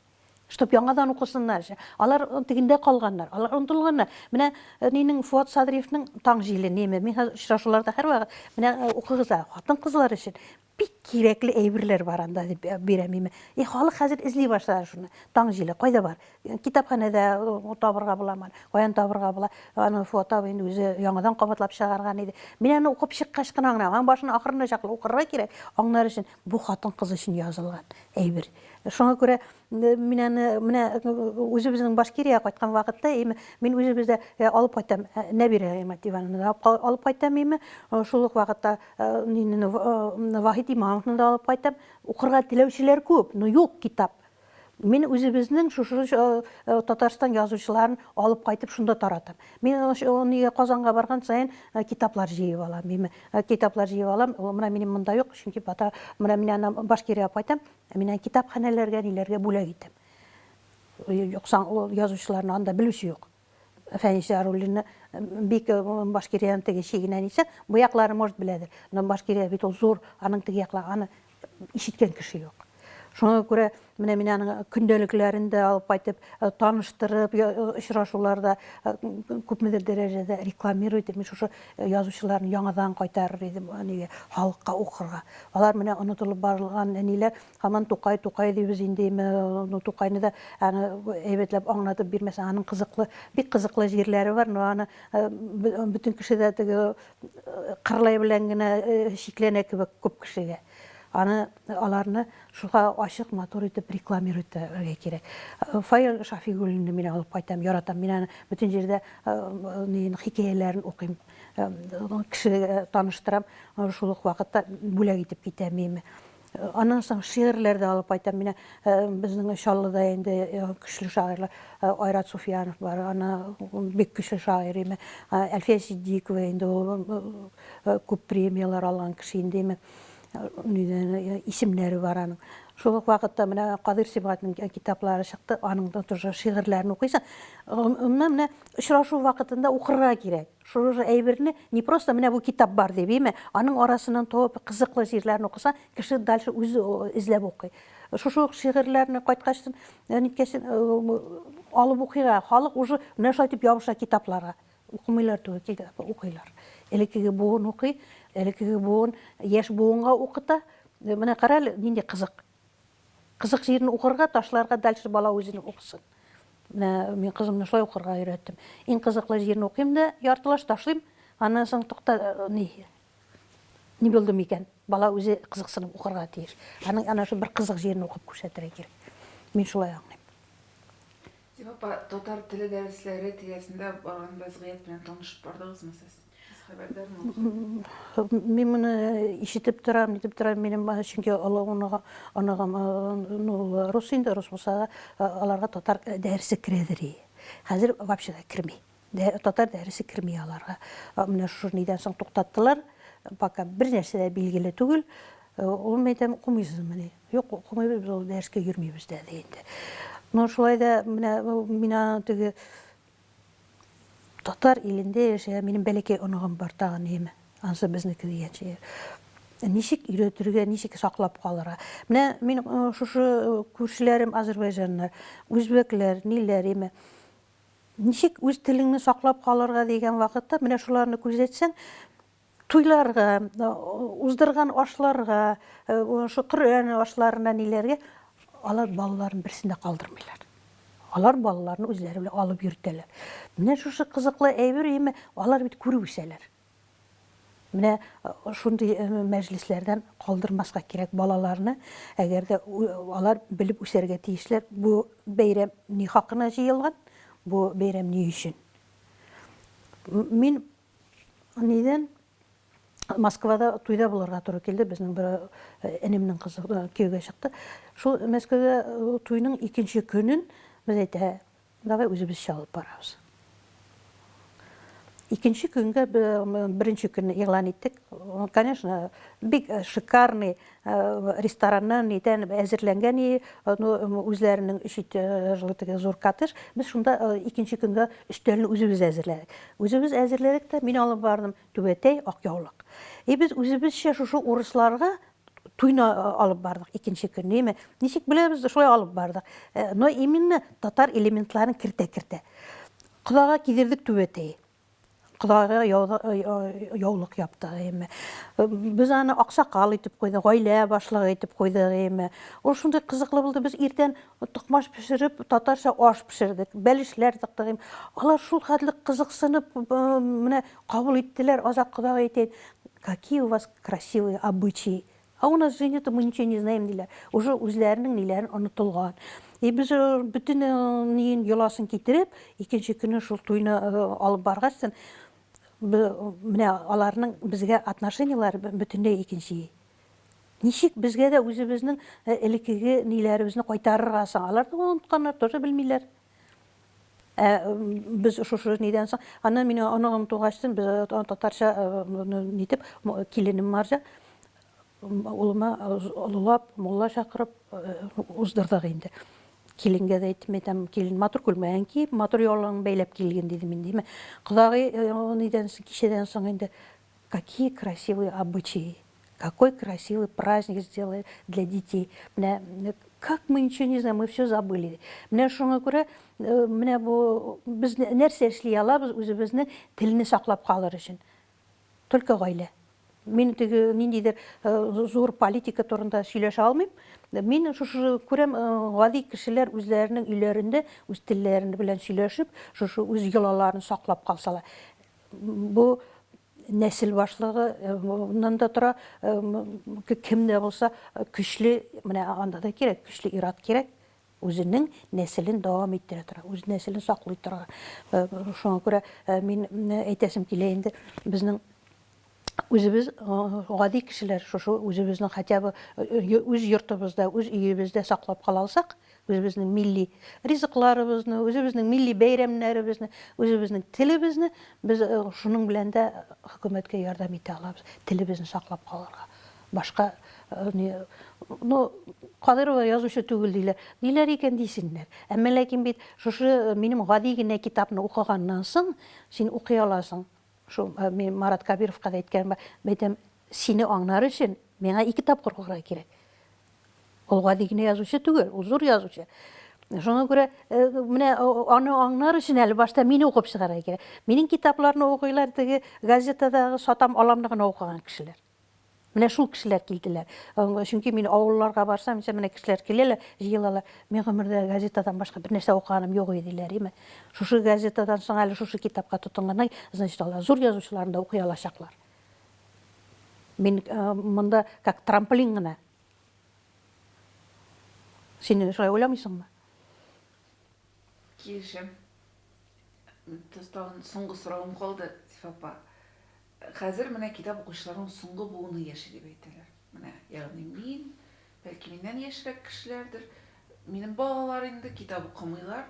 Чтоб яңадан укысыннар өчен. Алар тегендә калганнар, алар онытылганнар. Менә э, нинең Фуат Садриевның Таң җиле неме? Мин хәзер очрашуларда һәрвакыт менә э, укыгыз ә, хатын-кызлар өчен бик кирәкле әйберләр бар анда дип э, бирәм име. И халык хәзер эзли башлады шуны. Таң җиле кайда бар? Китапханәдә табырга буламы? Каян табырга була? Аны Фуат абый инде үзе яңадан кабатлап чыгарган иде. Мин аны укып чыккач кына аңлам. Аның башын ахырына чаклы укырга кирәк, аңнар өчен бу хатын-кыз өчен язылган әйбер. Шуңа күрә мин аны менә үзебезнең Башкириягә кайткан вакытта име, мин үзебездә алып кайтам Нәбирә Гыйматдиеваны да алып кайтам име, шул ук вакытта Вахит Имамовны да алып кайтам. Укырга теләүчеләр күп, но юк китап. Мин үзебезнең шушы Татарстан язучыларын алып кайтып шунда таратам. Мин нигә Казанга барган саен китаплар җыеп алам. Мин китаплар җыеп алам. Менә минем монда юк, чөнки бата менә мин аны Башкириягә алып кайтам. Ә мин аны китапханәләргә, ниләргә бүләк итәм. Юкса ул язучыларны анда белүче юк. Фәнис Яруллинны бик Башкириянең теге чигенә нисә, бу яклары, может, беләдер. Но Башкирия бит ул зур, аның теге яклары, аны ишеткән кеше юк. Шуңа күрә менә мин аның көндәлекләрен дә алып кайтып, таныштырып, очрашуларда күпмедер дәрәҗәдә рекламировать итеп, мин шушы язучыларны яңадан кайтарыр идем нигә, халыкка укырга. Алар менә онытылып барылган әниләр, һаман Тукай, Тукай дибез инде, ну, Тукайны да аны әйбәтләп аңлатып бирмәсәң, аның кызыклы, бик кызыклы җирләре бар, но аны бөтен кеше дә теге кырлай белән генә чикләнә кебек күп кешегә. Аны, аларны шуга ачык, матур итеп рекламировать итәргә кирәк. Фаил Шафигуллинны мин алып кайтам, яратам. Мин аны бөтен җирдә хикәяләрен укыйм, кешегә таныштырам. Шул ук вакытта бүләк итеп китәм мин. Аннан соң шигырьләр дә алып кайтам. Менә безнең Чаллыда инде көчле шагыйрьләр Айрат Суфиянов бар, аны бик көчле шагыйрь име. Әлфия Ситдикова инде ул күп премияләр алган кеше инде име. Исемнәре бар аның. Шул ук вакытта менә Кадыйр Сибгатнең китаплары чыкты, аның да тоже шигырьләрен укыйсың. Гомумән, менә очрашу вакытында укырга кирәк. Шушы әйберне не просто менә бу китап бар дип, име, аның арасыннан табып кызыклы җирләрен укыса, кеше дальше үзе эзләп укый. Шушы ук шигырьләрне кайткачтын, ниткәчтен алып укыйга, халык уже менә шулай дип ябыша китапларга. Укымыйлар түгел, китап укыйлар. Элеккеге буын укый, элеккеге буын яшь буынга укыта. Менә кара әле, нинди кызык. Кызык җирен укырга, ташларга, дальше бала үзен укысын. Менә мин кызымны шулай укырга өйрәттем. Иң кызыклы җирен укыйм да, яртылаш ташлыйм, аннан соң тукта, э, ни, ни булды микән? Бала үзе кызыксынып укырга тиеш. Аның ана шул бер кызык җирен укып күрсәтергә кирәк. Мин шулай аңлыйм. Зифа апа, татар теле дәресләре тирәсендә барган вәзгыять белән танышып бардыгызмы сез? Сез хәбәрдармы? Мин моны ишетеп торам, нитеп торам, минем чөнки олы оныгым, ну, ул рус инде, рус булса да, аларга татар дәресе керәдер. Хәзер вообще да керми. Татар дәресе керми аларга. Менә шушы нидән соң туктаттылар, пока бер нәрсә дә билгеле түгел. Ул, мин әйтәм, укымыйсызмыни? Юк, укымыйбыз, без ул дәрескә йөрмибез дә, ди инде. Ну, шулай да менә мин аны теге татар илендә яшәгән минем бәләкәй оныгым бар тагын, яме. Анысы безнеке дигәнче. Ничек өйрәтергә, ничек саклап калырга? Менә мин шушы күршеләрем азербайҗаннар, үзбәкләр, ниләр, яме. Ничек үз телеңне саклап калырга дигән вакытта, менә шуларны күзәтсәң, Туйларга, уздырган ашларга, шул Коръән ашларына, ниләргә алар балаларын берсен дә калдырмыйлар. Алар балаларын үзләре белән алып йөртәләр. Менә шушы кызыклы әйбер, әйме, алар бит күреп үсәләр. Менә шундый мәҗлесләрдән калдырмаска кирәк балаларны, әгәр дә алар белеп үсәргә тиешләр, бу бәйрәм ни хакына җыелган, бу бәйрәм ни өчен. Мин Нидән Москвада туйда булырга туры килде. Безнең бер э, энемнең кызы э, кияүгә чыкты. Шул Мәскәүдә э, туйның икенче көнен без әйтә, давай үзебезчә алып барабыз. Икенче көнгә беренче көнне игълан иттек. Конечно, бик шикарный рестораннан нидән әзерләнгән и, ну, үзләренең өч этажлы теге зур коттедж. Без шунда икенче көнгә өстәлне үзебез әзерләдек. Үзебез әзерләдек тә, мин алып бардым түбәтәй, ак яулык. И без үзебезчә шушы урысларга туйны алып бардык икенче көнне, әйме? Ничек беләбез, шулай алып бардык. Но именно татар элементларын кертә-кертә. Кодага кидердек түбәтәй. Кодага яулык яптык, әйеме. Без аны аксакал итеп куйдык, гаилә башлыгы итеп куйдык, әйеме. Ул шундый кызыклы булды. Без иртән токмач пешереп, татарча аш пешердек, бәлешләр тыктык. Әйеме. Алар шул хәтле кызыксынып, менә кабул иттеләр. Азак кодага әйтә, какие у вас красивые обычаи. А у нас же нету, мы ничего не знаем, диләр. Уже үзләренең ниләрен онытылган. И без э, бөтен э, ниен йоласын китереп, икенче көне шул туйны э, алып баргачтын, менә аларның безгә отношениеләре бөтенләй икенче. Ничек безгә дә үзебезнең элеккеге ниләребезне кайтарырга соң? Алар да онытканнар, тоже белмиләр. Ә без шушы нидән соң, аннан минем оныгым тугачтын, без татарча нитеп, киленем марҗа, улыма олылап, мулла чакырып уздырдык инде. Киленгә дә әйттем, әйтәм, килен матур күлмәген киеп, матур яулыгын бәйләп килген, дидем инде. Димә, кодагый нидән соң, кичәдән соң инде, какие красивые обычаи. Какой красивый праздник сделали для детей. Менә как мы ничего не знаем, мы все забыли. Менә шуңа күрә э, менә бу без нәрсә эшли алабыз үзебезне телне саклап калыр өчен? Только гаилә. Мин теге ниндидер э, зур политика турында сөйләшә алмыйм. Мин шушы күрәм, э, гади кешеләр үзләренең өйләрендә үз телләрен белән сөйләшеп, шушы үз йолаларын саклап калсалар. Бу нәсел башлыгы да тора, кем дә булса көчле, менә анда да кирәк, көчле ир-ат кирәк, үзенең нәселен дәвам иттерә тора, үз нәселен саклый тора. Шуңа күрә мин әйтәсем килә инде, безнең үзебез гади кешеләр, шушы үзебезнең хотя бы үз йортыбызда, үз өебездә саклап кала алсак, үзебезнең милли ризыкларыбызны, үзебезнең милли бәйрәмнәребезне, үзебезнең телебезне, без шуның белән дә хөкүмәткә ярдәм итә алабыз, телебезне саклап калырга. Башка ни, ну, Кадыйрова язучы түгел диләр. Диләр икән, дисеннәр. Әмма ләкин бит шушы минем гади генә китапны укыганнан соң, син укый аласың. Шул мин Марат Кабировка да әйткәнем бар. Әйтәм, сине аңнар өчен миңа ике тапкыр укырга кирәк. Ул гади генә язучы түгел, ул зур язучы. Шуңа күрә менә аны аңнар өчен әле башта мине укып чыгарга кирәк. Минем китапларны укыйлар теге газетадагы сатам аламны гына укыган кешеләр. Менә шул кешеләр килделәр. Чөнки мин авылларга барсам, исә менә кешеләр киләләр, җыелалар. Мин гомердә газетадан башка бер нәрсә укыганым юк иде, диләр, име. Шушы газетадан соң әле шушы китапка тотынганнан, значит, алар зур язучыларны да укый алачаклар. Мин монда как трамплин гына. Син шулай уйламыйсыңмы? Килешәм. Тагын соңгы соравым калды, Зифа апа. Хәзер менә китап укучыларның соңгы буыны яши дип әйтәләр. Менә, ягъни мин, бәлки миннән яшьрәк кешеләрдер, минем балалар инде китап укымыйлар.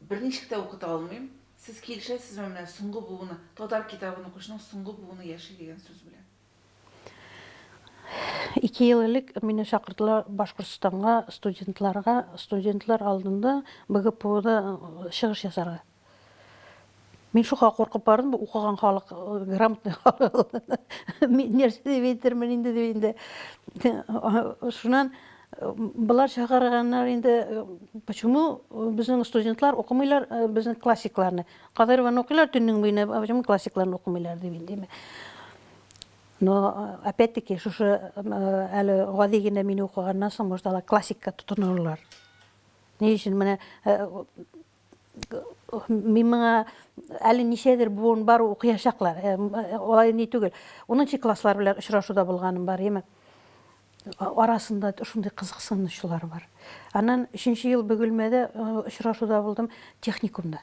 Берничек тә укыта алмыйм. Сез килешәсезме менә соңгы буыны, татар китабын укучының соңгы буыны яши дигән сүз белән? Ике ел элек мине чакырдылар Башкортстанга студентларга, студентлар алдында БГПУда чыгыш ясарга. Мин шука куркып бардым, бу укыган халык, грамотный халык. Мин нәрсә дип әйтермен инде дип инде. Шуннан болар чакырганнар инде, почему безнең студентлар укымыйлар безнең классикларны? Кадыйрованы укыйлар төннең буена, почему классикларны укымыйлар дип инде. Но опять-таки шушы әле гади генә мине укыганнан соң, может, алар классикка тотынырлар. Ни өчен менә мин моңа әле ничәдер буын бар укыячаклар. Алай ни түгел. Унынчы класслар белән очрашуда булганым бар, яме. Арасында шундый кызыксынучылар бар. Аннан өченче ел Бөгелмәдә очрашуда булдым техникумда.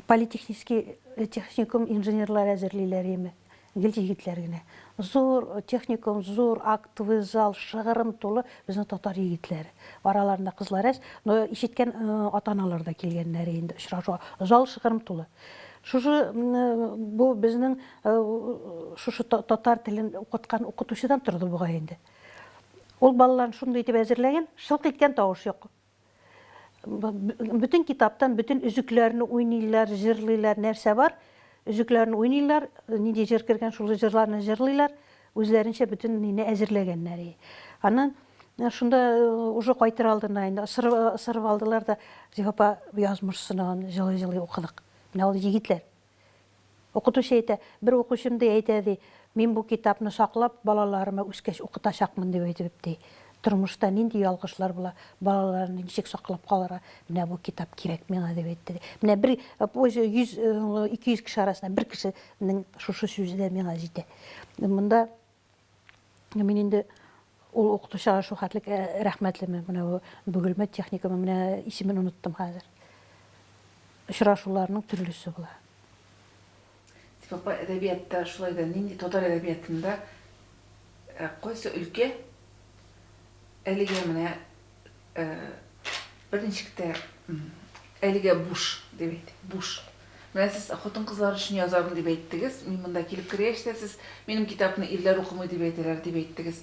Политехнический техникум инженерлар әзерлиләр, яме. Гел егетләр генә. Зур техникум, зур актовый зал, шыгрым тулы безнең татар егетләре. Араларында кызлар әз, но ишеткән ата-аналар да килгәннәр инде очрашуга. Зал шыгрым тулы. Шушы бу безнең шушы татар телен укыткан укытучыдан торды бугай инде. Ул балаларны шундый итеп әзерләгән, шылк иткән тавыш юк. Бөтен китаптан бөтен өзекләрне уйныйлар, җырлыйлар, нәрсә бар, өзекләрне уйныйлар, нинди җыр кергән, шул җырларны җырлыйлар, үзләренчә бөтен нине әзерләгәннәр. Аннан шунда уже кайтыр алдына инде ысырып алдылар да, Зифа апа язмыш сынавын җылый-җылый укыдык. Менә ул егетләр. Укытучы әйтә, бер укучым, ди, әйтә, ди, мин бу китапны саклап, балаларыма үскәч укытачакмын, дип әйтеп, ди. Тормышта нинди ялгышлар була, балаларны ничек саклап калырга, менә бу китап кирәк миңа, дип әйтте, ди. Менә бер, 100, 200 кеше арасында бер кешенең шушы сүзе дә миңа җитә. Монда Мин инде ул укытучыга шул хәтлек рәхмәтлемен. Менә бу Бөгелмә техникумы, менә исемен оныттым хәзер. Очрашуларның төрлесе була. Зифа апа, әдәбиятта шулай да нинди татар әдәбиятында кайсы өлкә әлегә менә Берничек тә әлегә буш, дип әйтик, буш. Менә сез хатын-кызлар өчен язам дип әйттегез. Мин монда килеп кергәч тә сез минем китапны ирләр укымый дип әйтәләр дип әйттегез.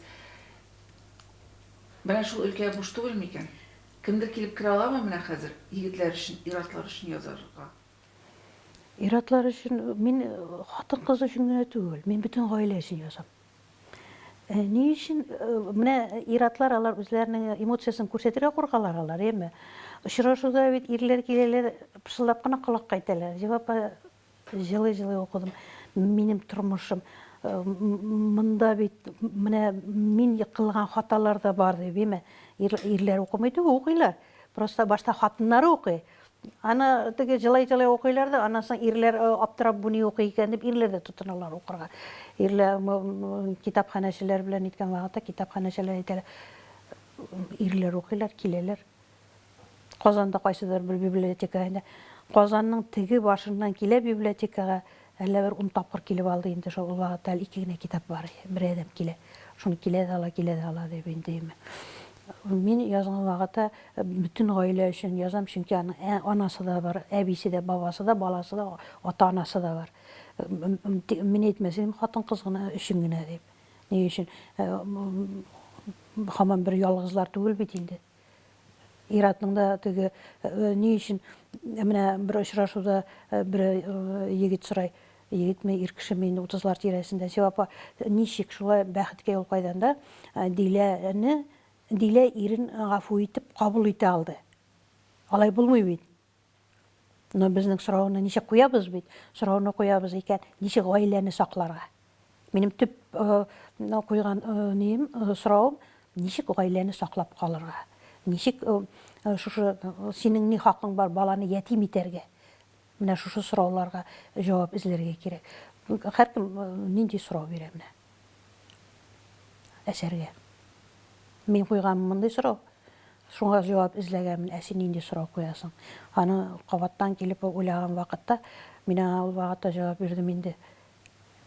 Менә шул өлкә буш түгел микән? Кемдер килеп керә аламы менә хәзер егетләр өчен, ир-атлар өчен язарга? Ир-атлар өчен мин хатын-кыз өчен генә түгел, мин бөтен гаилә өчен язам. Э, ни өчен э, менә ир-атлар алар үзләренең эмоциясен күрсәтергә куркалар алар, әйеме? Очрашуда бит ирләр киләләр, пышылдап кына колакка әйтәләр. Зифа апа, җылый-җылый укыдым. Минем тормышым э, монда бит менә мин кылган хаталар да бар дип, әйеме? Ирләр укымый түгел, укыйлар. Просто башта хатыннары укый. Аны теге җылай-җылай укыйлар да, аннан соң ирләр аптырап бу ни укый икән дип ирләр дә тотыналар укырга. Ирләр китапханәчеләр белән ниткән вакытта китапханәчеләр әйтәләр, ирләр укыйлар, киләләр. Казанда кайсыдыр бер библиотека инде. Казанның теге башыннан килә библиотекага, әллә бер ун тапкыр килеп алды инде шул вакытта әле ике генә китап бар, бер адәм килә. Шуны килә дә ала, килә дә ала дип инде. Мин язган вакытта бөтен гаилә өчен язам, чөнки аның анасы да бар, әбисе дә, бабасы да, баласы да, ата-анасы да бар. Мин әйтмәс идем, хатын-кыз гына өчен генә дип. Ни өчен? Һаман бер ялгызлар түгел бит инде. Ир-атның да теге ни өчен менә бер очрашуда бер егет сорай, егетме, ир кешеме инде утызлар тирәсендә, Сева апа, ничек шулай бәхеткә юл кайдан да Диләне, Дилә ирен гафу итеп кабул итә алды. Алай булмый бит. Но безнең сорауны ничек куябыз бит? Сорауны куябыз икән, ничек гаиләне сакларга? Минем төп куйган нием, соравым, ничек гаиләне саклап калырга? Ничек шушы синең ни хакың бар баланы ятим итәргә? Менә шушы сорауларга җавап эзләргә кирәк. Һәркем нинди сорау бирә менә әсәргә. Мин куйган мондый сорау, шуңа җавап эзләгәнмен, ә син нинди сорау куясың? Аны кабаттан килеп уйлаган вакытта, мин аңа ул вакытта җавап бирдем инде.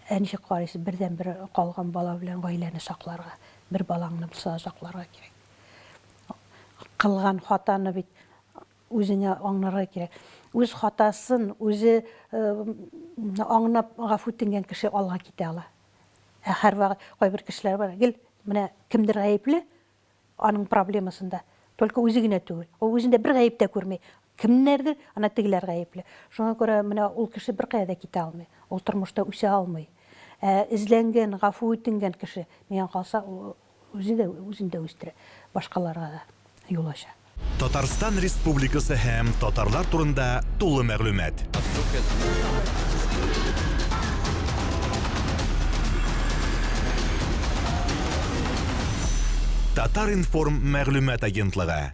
Ә ничек карыйсыз, бердәнбер калган бала белән гаиләне сакларга, бер балаңны булса да сакларга кирәк. Кылган хатаны бит Үзеңә аңларга кирәк. Үз хатасын үзе аңлап гафу үтенгән кеше алга китә ала. Ә һәрвакыт кайбер кешеләр бар, гел менә кемдер гаепле, аның проблемасында. Только үзе генә түгел. Ул үзендә бер гаеп тә күрми. Кемнәрдер, ана тегеләр гаепле. Шуңа күрә менә ул кеше беркая да китә алмый. Ул тормышта үсә алмый. Ә эзләнгән, гафу үтенгән кеше, миңа калса, ул Үзе дә үзен дә үстерә, башкаларга да юл ача. Татарстан Республикасы һәм татарлар турында тулы мәгълүмат. Татар-информ мәгълүмат агентлыгы.